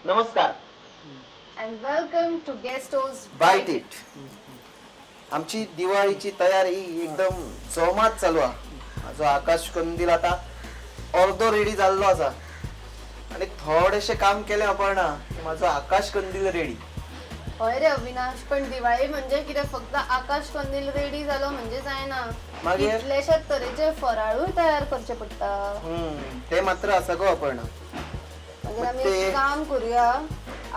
नमस्कार And welcome to Guestos bite it. आमची दिवाळीची तयारी एकदम जोमात चालू आहे. माझो आकाश कंदील आता अर्धो रेडी जाल्लो आसा आणि थोडेशे काम केले अपर्णा की माझो आकाश कंदील रेडी. हय रे अविनाश, पण दिवाळी म्हणजे कितें फक्त आकाश कंदील रेडी जालो म्हणजे जायना. मागीर? कितलेशेच तरेचे फराळूय तयार करचे पडटा. ते मात्र आसा गो अपर्णा. मागीर मग आमी ते- एक काम करूया,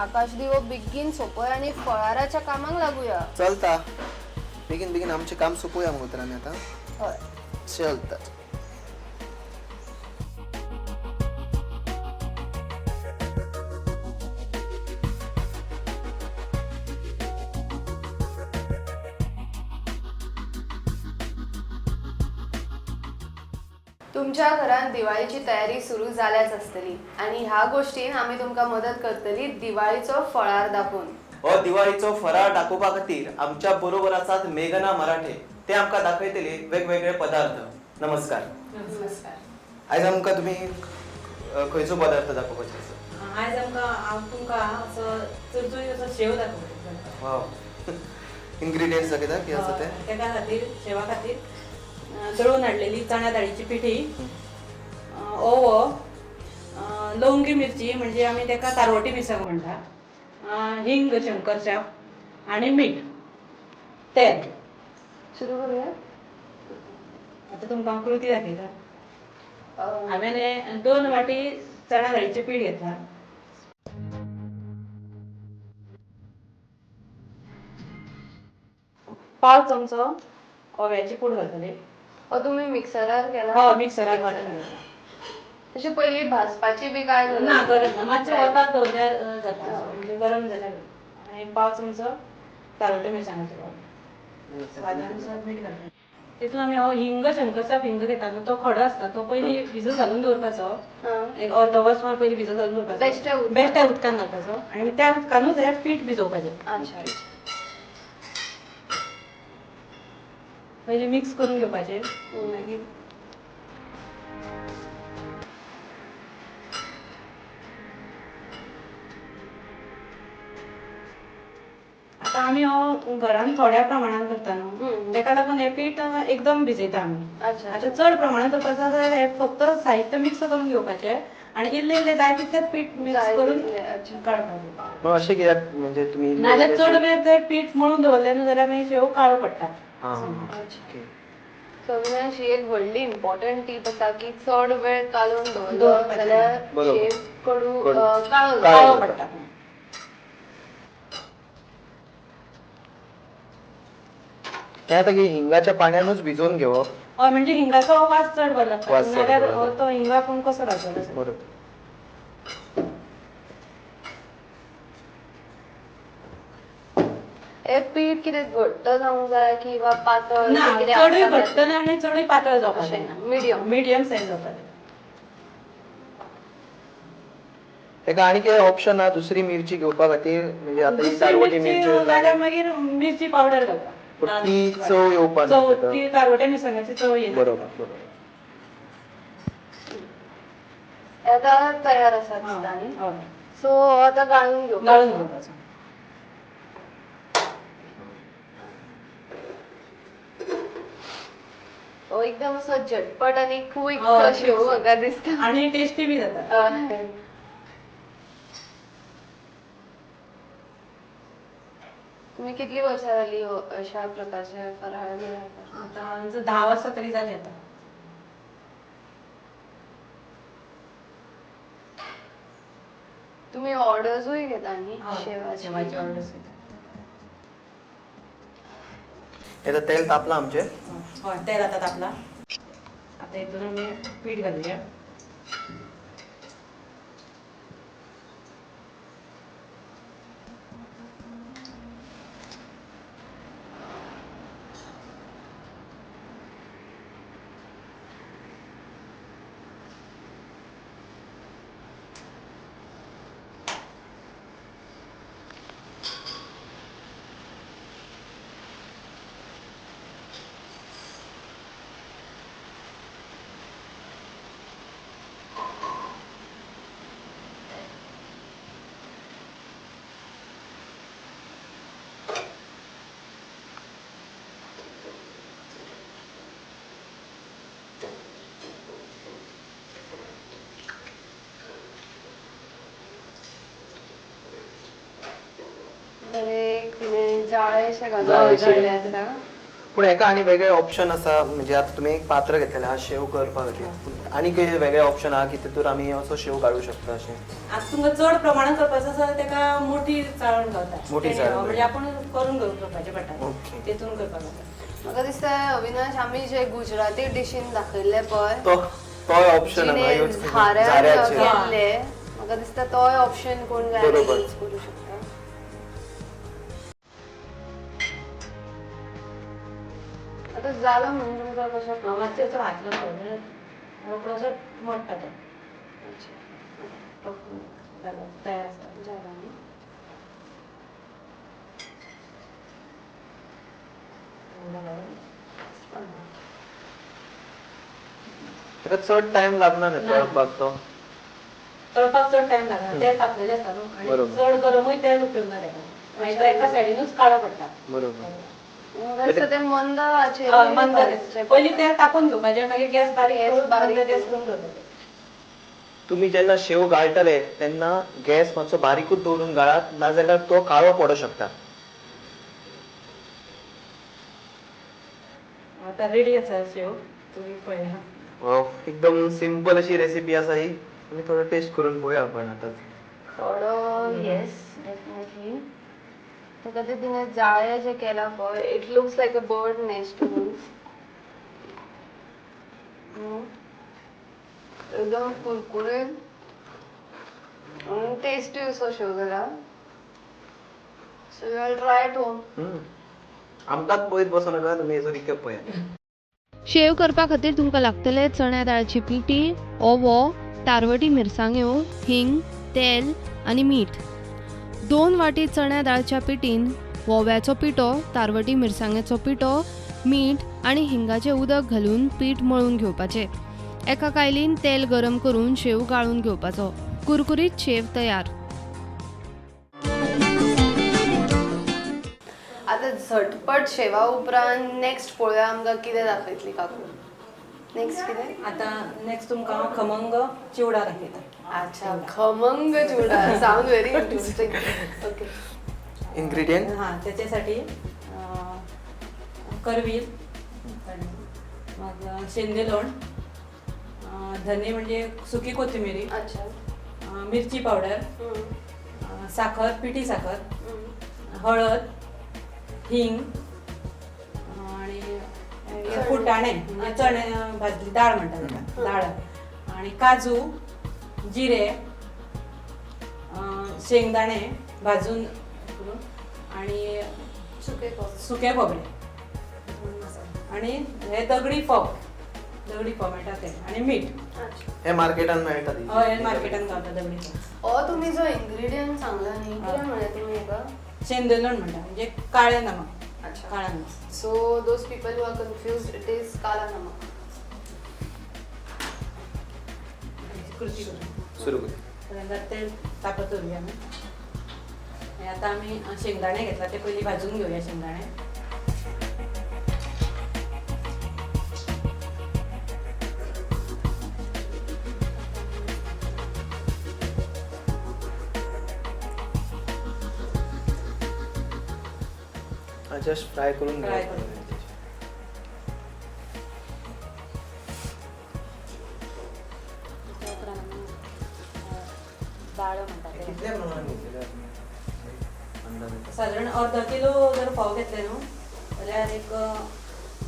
आकाश दिवो बेगीन सोंपय आनी फळाराच्या कामाक लागूया. चलता, बेगीन बेगीन आमचे काम सोंपोवया मगो तर आमी आता. हय. चलता. तुमच्या घरात दिवाळीची तयारी सुरू जाल्याच आसतली आनी ह्या गोष्टीन आमी तुमकां मदत करतली दिवाळीचो फळार दाखोवन. हो दिवाळीचो फराळ दाखोवपा खातीर आमच्या बरोबर आसात मेघना मराठे. ते आमकां दाखयतले वेगवेगळे पदार्थ. नमस्कार. नमस्कार. आयज आमकां तुमी खंयचो पदार्थ दाखोवपाचे आसा? आयज आमकां हांव तुमकां असो चुरचुरीत असो शेव दाखोवपाक. वाव, इन्ग्रेडियंट्स दाखयता की आसा ते? तेका खातीर शेवा खातीर दळून हाडलेली चण्या दाळीची पिठी, ओवो, लवंगी मिरची म्हणजे आमी तेका तारवटी मिरसांग म्हणटा, हिंग शंकरचाप आनी मीठ, तेल. सुरू करूया. आतां तुमकां हांव कृती दाखयता. हांवें 2 वाटी चण्या दाळीचें पीठ घेतलां. पाव चमचो ओव्याची पूड घालतले. हो तुम्ही मिक्सरार केला? हय, मिक्सरार वांटून घेतला. तशी पयली भाजपाची बी काय गरज ना, गरज ना. मातशें वताक दवरल्यार जाता, म्हणजे गरम जाल्यार. आनी पाव चमचो तारवटे मिरसांगाचो पावडर, स्वादा अनुसार मीठ घालता. तितून आमी हो हिंग शंकरचाप हिंग घेता न्हू, तो खडो आसता, तो पयलीं भिजत घालून दवरपाचो. एक अर्द वर सुमार पयलीं भिजत घालून दवरपाचो. बेश्ट्या उदकान? बेश्ट्या उदकान घालपाचो आनी त्या उदकानूच हें पीठ भिजोवपाचें. अच्छा. पयलीं मिक्स करून घेवपाचें. मागीर आतां आमी हो घरान थोड्या प्रमाणान करता न्हू, तेका लागून हें पीठ एकदम भिजयता आमी. आतां चड प्रमाणान करपाचो जाल्यार हें फक्त साहित्य मिक्स करून घेवपाचें आनी इल्लें इल्लें जाय तितलेंच पीठ मिक्स जाय करून तितलें, अच्छा. काडपाचें. मग अशें कित्याक म्हणजे तुमी नाजाल्यार चड वेळ जर पीठ मळून दवरलें न्हू जाल्यार मागीर शेव काळो पडटा. ओके. सो अविनाश, ही एक व्हडली इम्पॉर्टंट टीप आसा की चड वेळ कालोवन दवरलो दवरपाचें. जाल्यार बरोबर. शेव कडू कडू. काळो काळो. काळो जाता. पडटा. ते आतां की हिंगाच्या पाण्यानूच भिजोवन घेवप. हय, म्हणजे हिंगाचो वास चड बरो लागता. वास चड नाल्यार बरो लागता. तो हिंग आपूण कसो घालतलो? बरोबर. हे पीठ कितें घट्ट जावंक जाय किंवा पातळ? ना, अशें कितें चडूय आसता घट्ट ना आनी चडूय पातळ जावपाक जायना. मिडियम. मिडियम सायज जावपाक जाय. तेका आनी कितें ऑप्शन आहा दुसरी मिरची घेवपा खातीर? म्हणजे आतां ही दुसरी तारवटी मिरची मिरची जाल्यार मागीर मिरची पावडर घालता. पूण ती चव येवपा ना चव तेका. ती तारवट्या मिरसांगाची चव येना. बरोबर बरोबर. हे आतां तयार आसा दिसता न्ही? हय. सो आतां गाळून घेवपाचो. गाळून घेवपाचो. हो एकदम असो झटपट आनी क्विक हय, शेव म्हाका दिसता. आनी टेस्टी बी जाता. हय. तुम्ही कितली वर्सां जाली हो अशा प्रकारचे फराळ बी करता? आतां आमचो 10 वर्सां तरी जालीं आतां. तुम्ही ऑर्डर्सूय घेता न्ही हय, शेवाची? शेवाची ऑर्डर्स घेता. आतां तेल तापलां आमचें. हय, तेल आतां तापलां. आतां हितून आमी पीठ घालुया. जाळेशें घालून जाळेशें. जाळें आसा. पूण हेका आनी वेगळे ऑप्शन आसा, म्हणजे आतां तुमी एक पात्र घेतलेलें आहा शेव करपा खातीर, आनी कितें वेगळे ऑप्शन आहा की तितूर आमी असो शेव काडूं शकता अशें? आता तुमकां चड प्रमाणात करपाचो आसा जाल्यार तेका मोठी चाळण गावता. मोठी चाळण. म्हणजे आपूण करून घेवपाचें पडटा, ओके. तेतून करपाक जाता. म्हाका दिसता अविनाश, आमी जे गुजराती डिशीन दाखयल्ले पळय, तो तोय ऑप्शन हांगा जिणे यूज झाऱ्यान झाऱ्याचेर. केल्ले, म्हाका दिसता तोय ऑप्शन कोण जाय बरोबर. यूज करू शकता. आतां जालो म्हणून तुमकां कशें? मातसो असो हात घालतो जाल्यार रोकडो असो मोडटा तो. जालो, तयार आसा. जालो न्ही? ताका चड टायम लागना न्ही तळपाक तो? तळपाक चड टायम लागना, तेल तापलेलें आसता न्हू आनी बरोबर. चड गरमूय तेल उपयोग ना तेका, मागीर तो एका सायडीनूच काळो पडटा. बरोबर. म्हाका दिसता ते मंद आचेर हय, मंद गॅस. पयलीं तेल तापोवन घेवपाचें, मागीर गॅस बारीक गॅस करून बारीक मंद गॅस करून दवरपाचें. तुमी जेन्ना शेव गाळटले तेन्ना गॅस मातसो बारीकूच दवरून गाळात, नाजाल्यार तो काळो पडूंक शकता. आतां रेडी आसा शेव, तुमी पळया. वाव, एकदम सिंपल अशी रेसिपी आसा ही, आमी थोडो टेस्ट करून पळोवया आपण आतांच. थोडो, येस, डेफिनेटली. ताका ते तिणें जाळें जें केलां पळय, it looks like a bird nest. एकदम कुरकुरीत टेस्टी असो शेव जाला. So you will try to आमकांच पळयत बसो नाका, तुमी हेजो रिकॅप पळयात. शेव करपा खातीर तुमकां लागतले चण्या दाळची पिठी, ओवो, तारवटी मिरसांग्यो, हिंग, तेल आनी मीठ. 2 वाटी चण्या दाळच्या पिठीन ओव्याचो पिठो, तारवटी मिरसांगेचो पिठो, मीठ आनी हिंगाचें उदक घालून पीठ मळून घेवपाचें. एका कायलीन तेल गरम करून शेव गाळून घेवपाचो. कुरकुरीत शेव तयार. आतां झटपट शेवा उपरांत नेक्स्ट पळोवया आमकां कितें दाखयतली काकू. नेक्स्ट कितें? आतां नेक्स्ट तुमकां हांव खमंग चिवडा दाखयता. अच्छा, खमंग chivda sound very interesting. Okay. Ingredient? हां, त्याच्यासाठी करवीर, मग शेंदेलोण, धने म्हणजे सुकी कोथिंबिरी, अच्छा, मिरची पावडर, साखर, पिठी साखर, हळद, हिंग आणि फुटाणे म्हणजे चणे भाजली डाळ म्हणतात ताका, डाळ आणि काजू, जिरे, शेंगदाणे भाजून करून आणि सुके सुके खोबरें आणि हे दगडी फोव, दगडी फोव मेळटा ते, आणि मीठ. हे मार्केटान मेळटा ती? हय, हे मार्केटान गावता दगडी फोव. हो, तुम्ही जो इंग्रेडियंट सांगला न्ही, कितें म्हणलें तुमी हेका? शेंदलोण म्हणटा, म्हणजे काळें नमक. अच्छा. काळा नमक. So those people who are confused, it is kala namak. कृती करू. सुरू करूया. पहिल्यांदा तेल तापत दवरूया आमी. आनी आतां आमी शेंगदाणे घेतला, ते पयलीं भाजून घेवया शेंगदाणे. जस्ट फ्राय करून फ्राय घेवप. करून. त्याच्या उपरांत आमी दाळ म्हणटा ते. कितल्या प्रमाणात घेतलेले आमी? अंदाजे. सादारण अर्द किलो जर फोव घेतले न्हू जाल्यार एक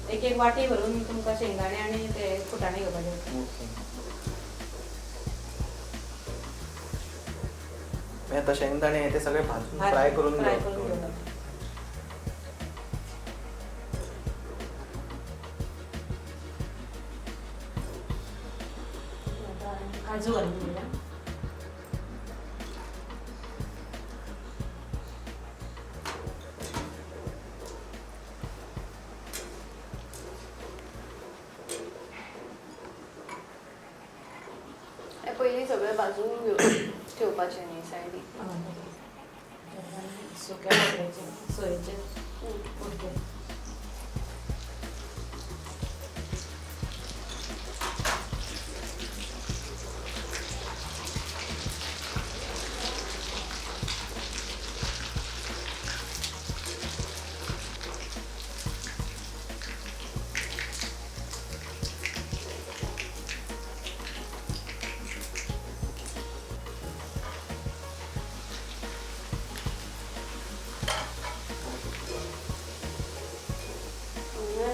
एक एक वाटी भरून तुमकां शेंगदाणे आनी ते फुटाणे घेवपाचे. ओके. मागीर आतां शेंगदाणे ते सगळे भाजून फ्राय करून फ्राय घेवप. करून घेवपाचे. आतां काजू घालून घेवया. हे पयलीं सगळें भाजून घेवन ठेवपाचें न्ही सायडीक? सुक्या खोबऱ्याचे, सोयेचे उडके.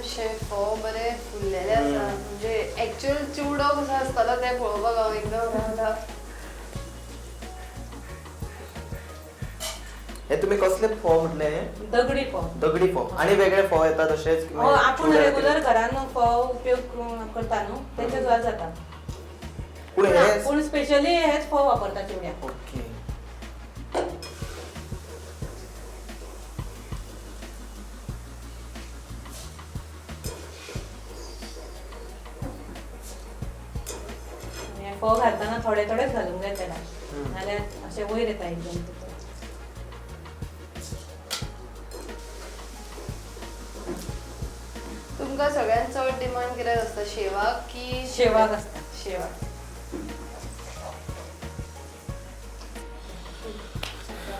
अविनाश शेफ, फोव बरे फुल्लेले आसा. म्हणजे एक्चुअल चिवडो कसो आसतालो तें पळोवपाक हांव एकदम रावता. हे तुम्ही कसले फोव म्हटले हे? दगडी फोव. दगडी फोव. आणि वेगळे फोव येतात तशेच? हो, आपूण रेगुलर घरान फोव उपयोग करता न्हू तेचे सुद्दां जाता. पूण हे पूण स्पेशली हेच फोव वापरता चिवड्याक. ओके. हे फोव घालतना थोडे थोडेच घालूंक जाय तेला, नाल्यार अशें वयर येता एकदम तितून. तुमकां सगळ्यांत चड डिमांड कित्याक आसता, शेवाक की? शेवाक आसता. शेवाक.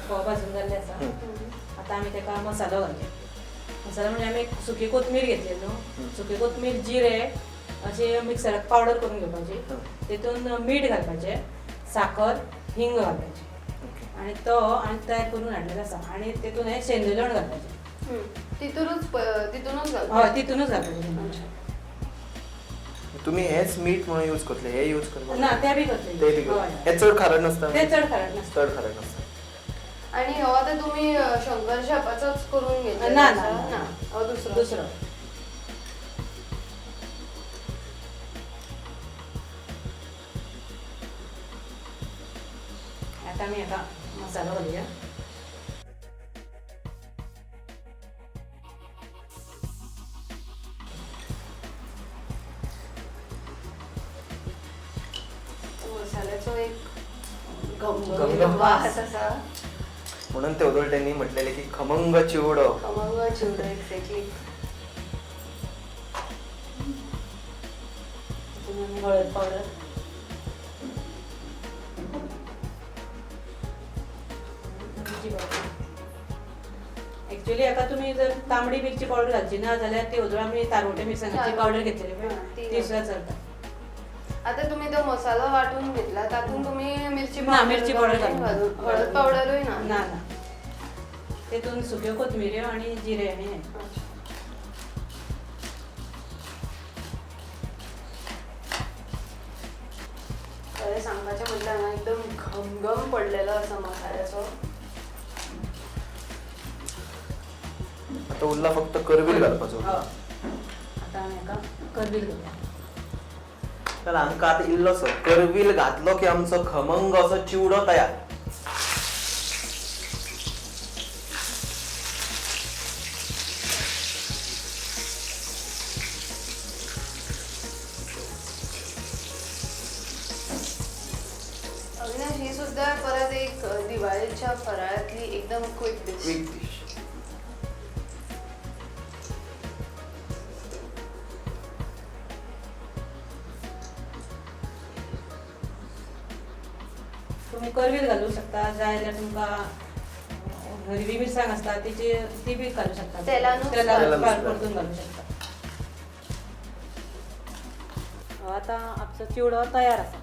फोव भाजून जाल्ले आसा. आतां आमी तेका मसालो घालया. मसालो म्हणजे आमी सुकी कोथमीर घेतली न्हू, सुकी कोथमीर, जिरे अशें मिक्सराक पावडर करून घेवपाची, तितून मीठ घालपाचें, साकर, हिंग घालपाची आनी तो आनी तयार करून हाडलेलो आसा. आनी तितून हें सेंदो लोण घालपाचें. तितूनच तितूनच घालपाचें? हय, तितूनच घालपाचें. तुम्ही हेच मीठ म्हणून यूज करतले, हे यूज करता? ना, ते बी करतले. ते बी करतले. हे चड खारट नासता? ते चड खारट नासता. चड खारट नासता. आणि हो आतां तुमी शंकर शेफाचोच करून घेतला? ना, ना, ना, हो दुसरो. दुसरो. आतां आमी हाका मसालो घालुया. मसाल्याचो एक घमघमीत वास आसा. म्हणून ते त्यांनी म्हटलेले की खमंग चिवडो. खमंग चिवडो, एक्झॅक्टली. हळद पावडर, मिरची पावडर. ऍक्च्युली हाका तुमी जर तांबडी मिरची पावडर घालची ना जाल्यार ती वदळ आमी तारवटे मिरसांगाची पावडर घेतलेली पळय ती सुद्दां चलता. आता तुम्ही तो मसालो वाटून घेतला तातूंत तुम्ही मिरची? ना, मिरची पावडर घालून, हळद पावडरूय ना? ना ना, तितून सुक्यो कोथमिऱ्यो आनी जिरे आनी हें. खरें सांगपाचें म्हटल्यार हांगा एकदम घमघम पडलेलो आसा मसाल्याचो. आता उरला फक्त करवील घालपाचो. आतां आमी हाका करवील घालया. चला, आमकां आतां इल्लोसो करवील घातलो की आमचो खमंग असो चिवडो तयार. अविनाश, ही सुद्धा परत एक दिवाळीच्या फराळातली एकदम क्विक डिश. Quick dish. तुमी करवील घालूं शकता, जाय जाल्यार तुमकां हरवी मिरसांग आसता तिची ती बी घालूं शकता. तेलानूच तेलानूच परतून घालूं शकता. आतां आमचो चिवडो तयार आसा.